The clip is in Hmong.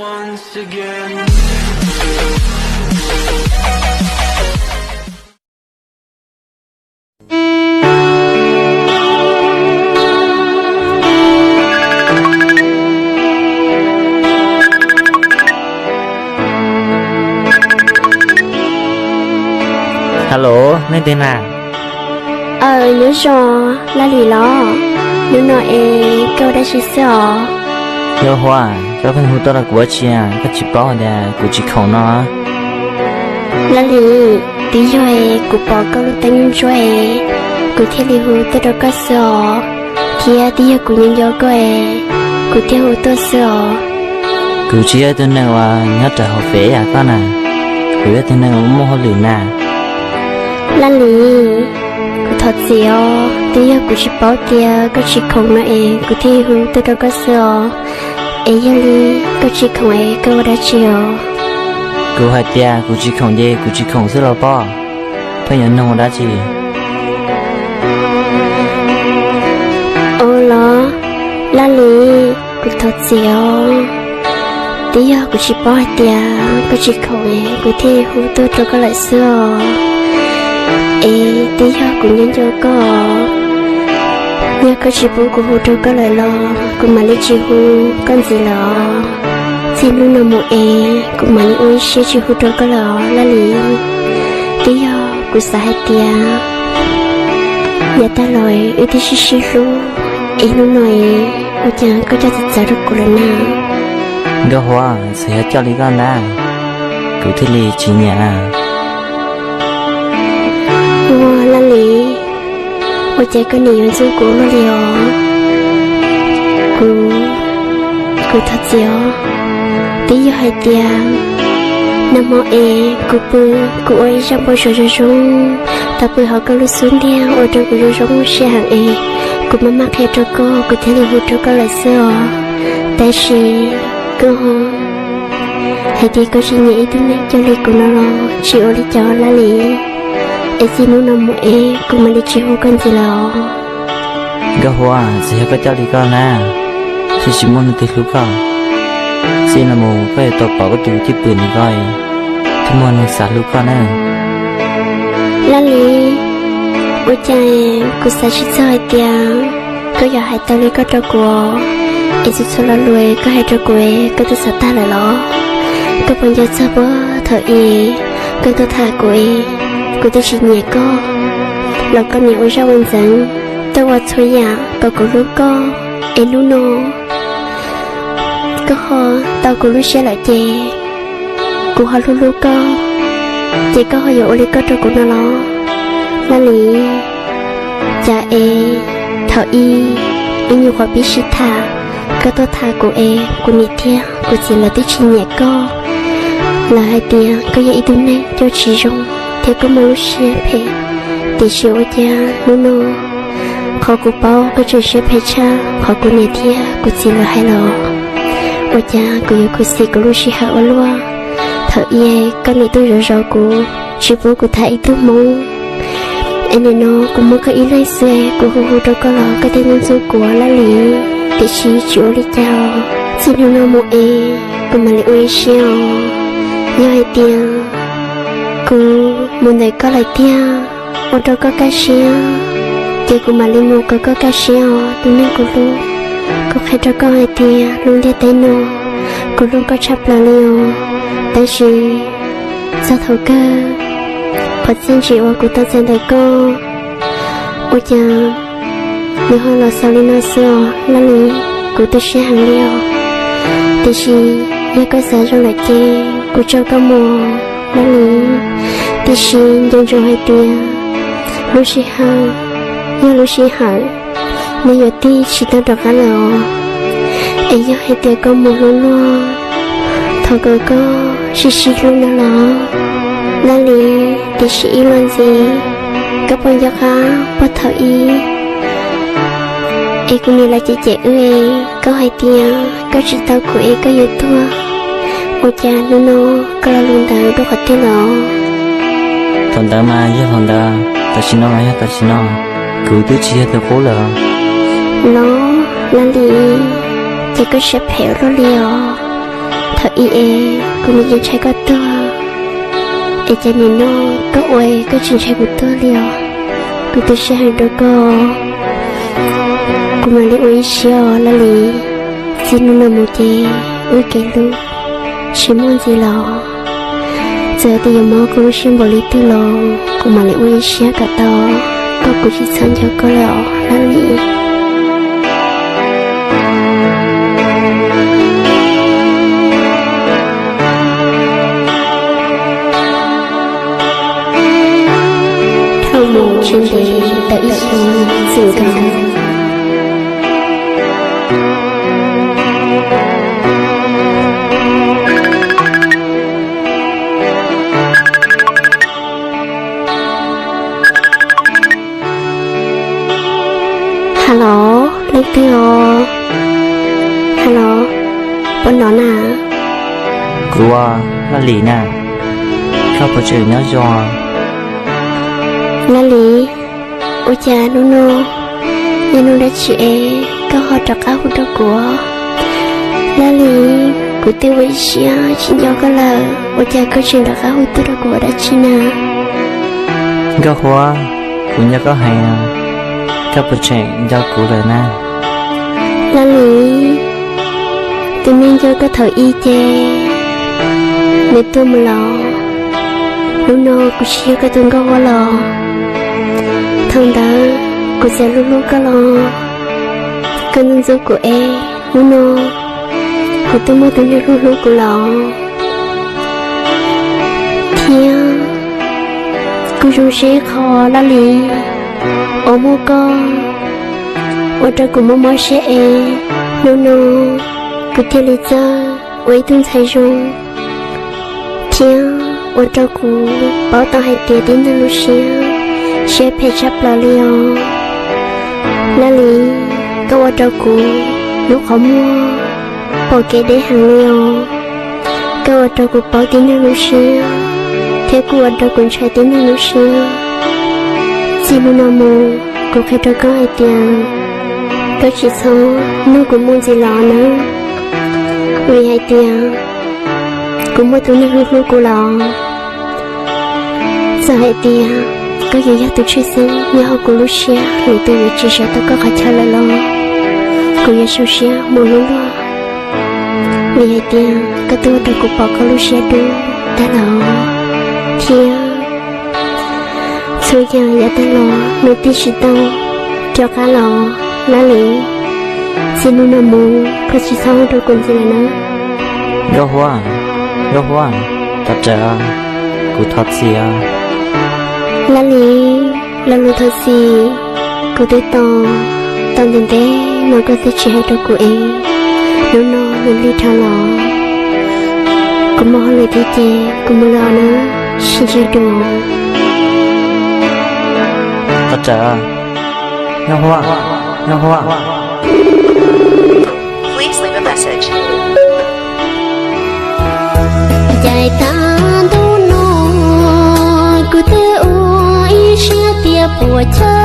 Hello, nej twg na? Aw, nyob zoo, Laj Lis los? Hnub no es koj ua dab tsi xwb os? Nkauj Huab, koj pheej hu tuaj rau kuv ua dab tsi, koj tsis paub tias kuv tsis khoom no? Laj Lis, twb yog es kuv pom koj lub teeb ntsuab es kuv thiaj li hu tuaj rau koj xwb os, thiab twb yog kuv nco nco koj es kuv thiaj hu tuaj xwb os. Kuv tsis yog ib tug neeg uas nyob rau hauv fem yam koj na, kuv yog ib tug neeg uas muaj hauj lwm na. Laj Lis, kuv thov txim os, twb yog kuv tsis paub tias koj tsis khoom no es kuv thiaj hu tuaj rau koj xwb os. Es yog li koj tsis khoom es koj ua dab tsi os? Kuv hais tias kuv tsis khoom ces kuv tsis khoom xwb los pob, pheej yuav nug ua dab tsi? Ua los, Laj Lis, kuv thov txim os, twb yog kuv tsis paub hais tias koj tsis khoom es kuv thiaj hu tuaj rau koj lawm xwb os. Es twb yog kuv nco nco koj, yog koj tsis pub kuv hu rau koj lawm los kuv mam li tsis hu koj ntxiv lawm os. Txij hnub no mus es kuv mam li ua ib siab tsis hu rau koj lawm os Laj Lis. Twb yog kuv xav hais tias yav tag los wb twb sib sib hlub, es hnub no es ua cas koj coj txawv txawv rau kuv lawm na? Nkauj Huab, txawm yog coj li koj ntag, kuv thiaj li tsis nyiam. Ua Laj Lis, ua cas koj nim yuav ntxub kuv ua luaj li os? Kuv, kuv thov txim os. Twb yog hais tias nag hmo es kuv pw, kuv ua ib zaj npau suav zoo zoo, tau pw hauv koj lub xub ntiag ua rau kuv zoo zoo siab heev es kuv maj maj qhia rau koj, kuv thiaj li hu rau koj lawm xwb os. Tab sis koj hais tias koj tsis nyiam ib tug neeg coj li kuv no los tsis ua li cas Laj Lis. Es txij hnub no mus es kuv mam li tsis hu koj ntxiv lawm os. Nkauj Huab, txawm yog koj coj li koj na, thiaj tsis muaj neeg twg hlub koj. Txij no mus koj yuav tau pom koj tus cwj pwm ntawm koj, thiaj muaj neeg xav hlub koj na. Laj Lis, ua cas kuv xav tsis txog hais tias koj yuav hais tau li koj rau kuv, es txhua txhua lo lus koj hais rau kuv koj twb xav tag lawm los? Koj puas nco txog puag thaum ub koj tuaj tham kuv es kuv twb tsis nyiam koj los koj nim ua zaj ua ntxeev, tuaj ua txhua yam kom kuv hlub koj, es hnub no koj ho tau kuv lub siab lawm ces kuv ho hlub hlub koj, ces koj ho yuav ua li koj rau kuv no los? Laj Lis, cas es thaum ub wb nyuam qhuav pib sib tham, koj tuaj tham kuv es kuv niam thiab kuv txiv lawv twb tsis nyiam koj. Lawv hais tias koj yog ib tug neeg coj tsis zoo thiab koj muaj lub siab phem, tiam sis ua cas hnub no qhov kuv paub koj tseem siab phem tshaj qhov kuv niam thiab kuv txiv lawv hais los? Ua cas kuv yuav khuv xim kuv lub sij hawm ua luaj? Thaum ub koj nim tuaj zov zov kuv, tsis pub kuv tham ib tug hmoob, es nim no kuv muaj koj ib leeg xwb, kuv hu hu rau koj los koj thiaj ntxub ntxub kuv Laj Lis. Tiam sis tsis ua li cas, txij hnub no mus es kuv mam li ua ib siab os. Yog hais tias kuv mus ntawm koj lawm tiag, ua rau koj kaj siab, ces kuv mam li mus kom koj kaj siab os tus neeg kuv hlub. Kuv qhia rau koj hais tias lub ntiaj teb no kuv hlub koj tshaj plaws li os. Tab sis txog thaum kawg, qhov txiaj ntsim uas kuv tau txais ntawm koj, ua cas nws ho los xaus li no xwb os Laj Lis. Kuv tu siab heev li os. Tiam sis yog koj xav zoo lawm ces kuv tso koj mus Laj Lis. Tiam sis nco ntsoov hais tias lub sij hawm yog lub sij hawm, nws yuav tig tsis tau rov qab lawm os. Es yog hais tias koj mus hlub luag thaum kawg koj sib sib hlub no los Laj Lis, tiam sis ib los ntxiv, koj puas nco qab puag thaum ub es kuv niam lawv cem cem wb es koj hais tias koj tsis tau kuv es koj yuav tuag, ua cas hnub no koj lo lus ntawd dua qhov twg los? Thaum ntawd mas yog thaum ntawd, tam sim no mas yog tam sim no, kuv twb tsis yog tus qub lawm. Los Laj Lis, ces koj siab phem ua luaj li os. Thaum Ib es kuv nim yeej ntshai koj tuag, es cas nim no koj ua koj tsis ntshai kuv tuag li os? Kuv tu siab heev rau koj. Kuv mam li ua ib siab os Laj Lis. Txij hnub no mus ces wb kev hlub tsis muaj ntxiv los, txawm tias yuav mob kuv lub siab npaum li twg los kuv mam li ua ib siab kom tau koj, kuv tsis txhob nco koj lawm os Laj Lis. Dhau mus tsis ntev tau ib xyoos txwm nkaus. Hello, leej twg os? Hello, puas hnov na? Kuv, Laj Lis na, koj puas tseem nyob zoo? Laj Lis, ua cas hnub no yog hnub dab tsi es koj ho rov qab hu rau kuv? Laj Lis, kuv twb ua ib siab tsis nco koj lawm, ua cas koj tseem rov qab hu tuaj rau kuv ua dab tsi na? Nkauj Huab, kuv nco koj heev, koj puas tseem nco kuv lawm na? Laj Lis, tus neeg nco koj thaum ub ces nws tuag mus lawm. Hnub no kuv tsis yog koj tus Nkauj Huab lawm. Thaum ntawd kuv txawm hlub hlub koj los koj ntxub ntxub kuv es hnub no kuv twb muaj tus neeg hlub hlub kuv lawm. Thiab kuv zoo siab ib qho Laj Lis, uas muaj koj ua rau kuv mob mob siab es hnub no kuv thiaj li txawj ua ib tug ntxhais zoo, thiab ua rau kuv paub tau hais tias tib neeg lub siab, siab phem tshaj plaws li os. Laj Lis, koj ua rau kuv lub qhov muag pom kev deb heev li os. Koj ua rau kuv paub tib neeg lub siab, thiab kuj ua rau kuv ntshai tib neeg lub siab. Txij hnub no mus, kuv qhia rau koj hais tias koj tsis txhob nug kuv mus ntxiv los nawb, vim hais tias kuv muaj tus neeg hlub hlub kuv lawm. Txawm hais tias koj yuav yog tus tshwj xeeb nyob hauv kuv lub siab, lwm tus yuav tsis sawv tau koj qhov chaw lawm los kuv yuav zoo siab mus hlub luag, vim hais tias koj twb ua rau kuv pom koj lub siab dub tag lawm, thiab txhua yam yav tag los nws twb tsis tau rov qab los. Laj Lis, txij hnub no mus koj tsis txhob hu rau kuv ntxiv lawm na. Nkauj Huab, Nkauj Huab, thov rawm, kuv thov txim. Laj Lis, lo lus thov txim kuv twb tos tau ntev ntev no koj twb tsis hais rau kuv es hnub no nws lig dhau los. Kuv muaj hauj lwm thiab ces kuv mus lawm na, sib ntsib dua. Thov rawm, Nkauj Huab, Nkauj Huab. Caij tag ntuj no kuv twb ua ib siab tias puas chaw